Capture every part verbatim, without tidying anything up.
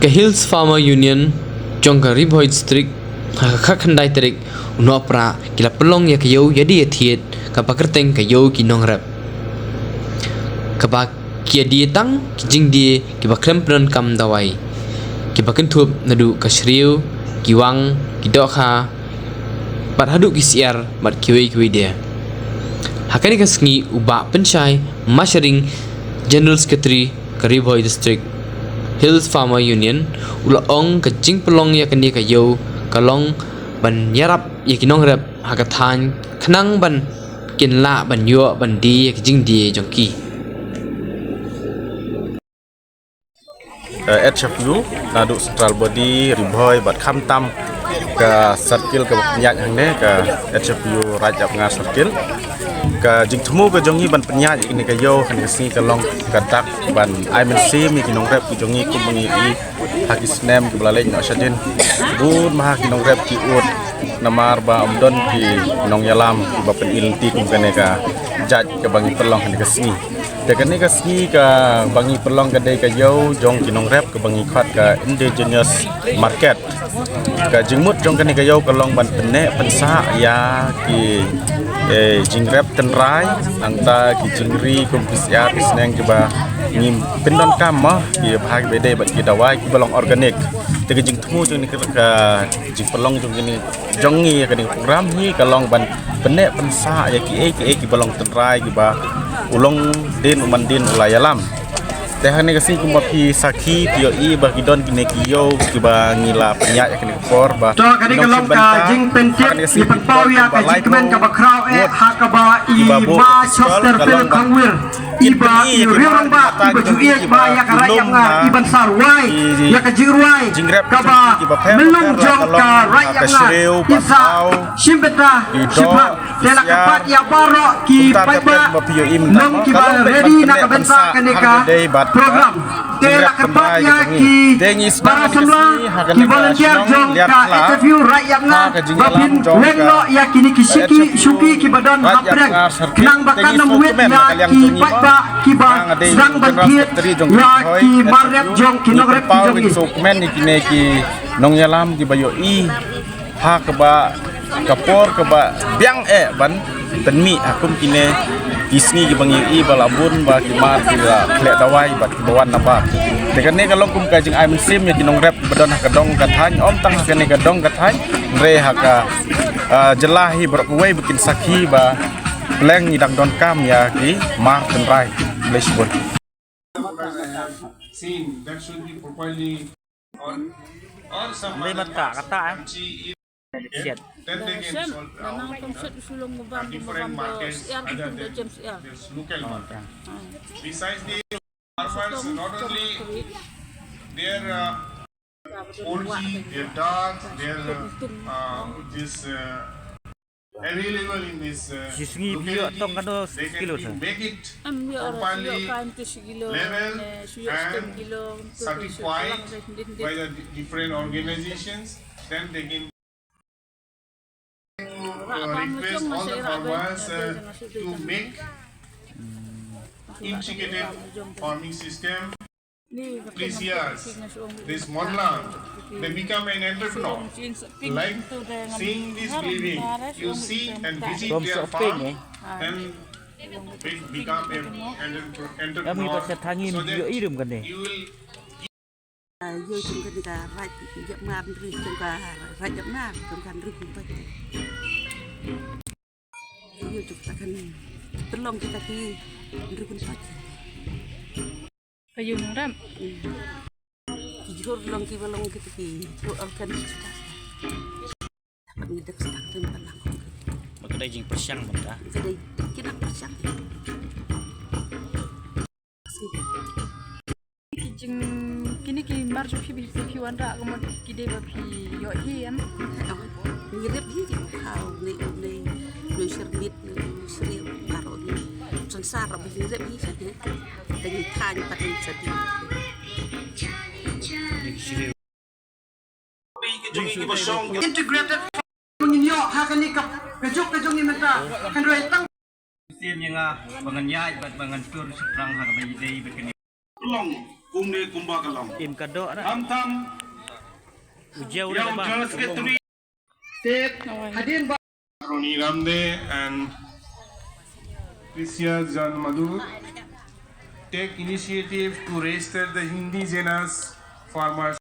Ka Hills Farmer Union jong ka Ri Bhoi District, ha ka khatkhyndai tarik u Nohprah, ki la pynlong ïa ka ïew ïadie ïathied kaba kyrteng ka Ïew ki Nongrep, kaba ki ïadie tang ki jingdie kiba khlem pyndonkam dawai, kiba kynthup naduh ka shriew, ki wang, ki dohkha, bad haduh ki syiar bad kiwei kiwei de. Ha kane ka sngi u Bah Pynshai Masharing, General Secretary ka Ri Bhoi District Hills Farmer Union, u la ong ka jingpynlong ïa kane ka ïew ka long ban ïarap ïa ki nongrep ha ka thaiñ khnang ban kin lah ban ïoh ban die ïa ki jingdie jong ki. Ka H F U naduh Central Body, Ri Bhoi bad khamtam ka circle kaba pynïaid hangne, ka H F U Raid Yapngar Circle. Ka jingthmu ka jong ngi ban pynïaid ïa kane ka ïew ha kane ka sngi ka long ka dak ban ai mynsiem ïa ki nongrep ki jong ngi kum ba ngi ïohi ha ki snem kiba la leit noh shadien, bun bha ki nongrep ki ud namar ba ym don ki nongïalam kiba pyni lynti kum kane ka jait kaba ngi pynlong ha kane ka sngi. Te kane ka sngi kaba ngi pynlong ka dei ka ïew jong ki nongrep kaba ngi khot ka indigenous market. Ka jingmut jong kane ka ïew ka long ban pynneh pynsah ïa ki, eh, jingrep tynrai, nangta ki jingri kum ki syiar ki sneng kiba ngim pyndonkam mo, kiba ha kiba dei bad ki dawai kiba long organic. Te ka jingthmu jong kane ka, ka jingpynlong jong kane jong ngi ïa kane ka program hi ka long ban pynneh pynsah ïa kiei kiei kiba long tynrai kiba u longdien u mandien u la ïalam. Te ha kane ka sngi kumba phi sakhi phi ïohi ba ki don kine ki ïew kiba ngi la pynïaid ha kane ka por ba. To kane ka long ka jingpyntip ngi pynpaw ïa ka jingkmen kaba khraw eh ha kaba i Ma Chesterfield Kongwir, iba i riew rangbah iba ju ïeit ba ïa ka Raid Yapngar, iban sa rwai ïa ka jingrwai kaba myllung jong ka Raid Yapngar. I sa shim bynta shipang. Te la kyrpad ïa baroh ki paidbah nong kiba ready na ka bynta kane ka program. Te la kyrpad ïa ki para samla, ki volunteer jong ka H F U Raid Yapngar ba phin weng noh ïa kine ki shuki shuki kiba don hapdeng, khnang ba kan ym wit ïa ki paidbah kiba sdang ban thied ïa ki mar rep jong ki nongrep ki jong ngi. Kmen ïa kine ki nongïalam kiba ïohi ha kaba ka por kaba biang eh ban pynmih ha kum kine ki sngi kiba ngi ïohi ba la bun ba ki mar ki la khleh dawai bad kiba wan na bar. Te kane ka long kum ka jingai mynsiem ïa ki nongrep ba don ha ka dong ka thaiñ, ym tang ha kane ka dong ka thaiñ, hynrei ha ka, ah, jylla hi baroh kawei ba kin sakhi ba pleng ngi dang donkam ïa ki mar tynrai. Khublei shibun. Seen, that should be properly on, on some other marks. Kata, eh? Then they can solve, uh, different markets other than this local market. Besides the farmers, not only their, uh, poultry, their duck, their, uh, uh, this, uh, available in this, uh, locality, they can make it properly level and certified by the di-, different organizations, then they can, uh, request all the farmers, uh, to make integrated farming system. Please, yes, this Monlang, they become an entrepreneur. Like seeing this living, you see and visit their farm, then become an entrepreneur. So that you will Ïa jong ka ni ka Raid Yapngar, ri jong ka Raid Yapngar, jong ka ri kumta. Ïa jong ka kan tynlong kita ki ri kumta. Ka ïew nongrep. Ki jhur long ki ba long kita ki jhur organic kita. Dapat ngi dep stang teng palang. Ba ka dei jingpyrshang mynta. Ka dei ki nang pyrshang. Ki jing, kine ki mar jong phi ba phi wanrah ka mut ki dei ba phi ïoh hi em. Ngi rep hi ki khau ne ne ne syrmit ne syrmit baroh ne. Sansar ba ngi rep hi sa ne. Dang thang pat ngi sa di. Integrated. Ngin ïoh ha kane ka, ka juk ka jong ngi mynta. Kan roi tang. Sim ïa nga ba ngan ïaid bad ba ngan tur shaphrang ha kaba ïadei bad kane. Long. Kumne kumba ka long. Im ka doh na. Khamtam u jew ïa u General Secretary. Te hadien ba Ronnie Ramde and Tricia Jan Madhu take initiative to register the indigenous farmers.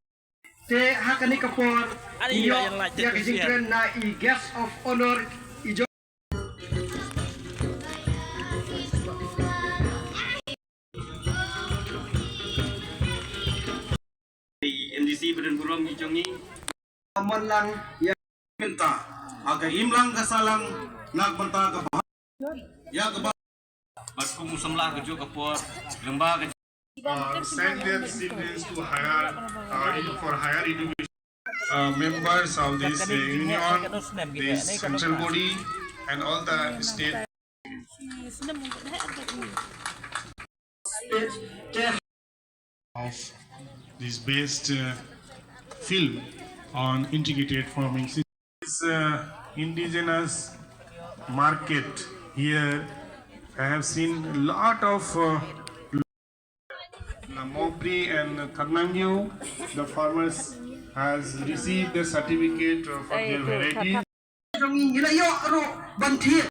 Te ha kane ka por i ïoh ïa ka jingkren na i guest of honor, i jong M D C badan burom i jong i. Amon lang ïa mynta ha ka imlang ka sahlang na ka bynta ka ba ïa ka ba bad kum u samla ka juh ka por lem ba ka uh, send their children to higher uh, for higher education. Uh, members of this uh, union, this central body, and all the state of this best uh, film on integrated farming system. This uh, indigenous market here, I have seen a lot of uh, Lamopri and Karnangyu. The farmers has received the certificate for their varieties. Jong ngi la ïoh ruh ban thied.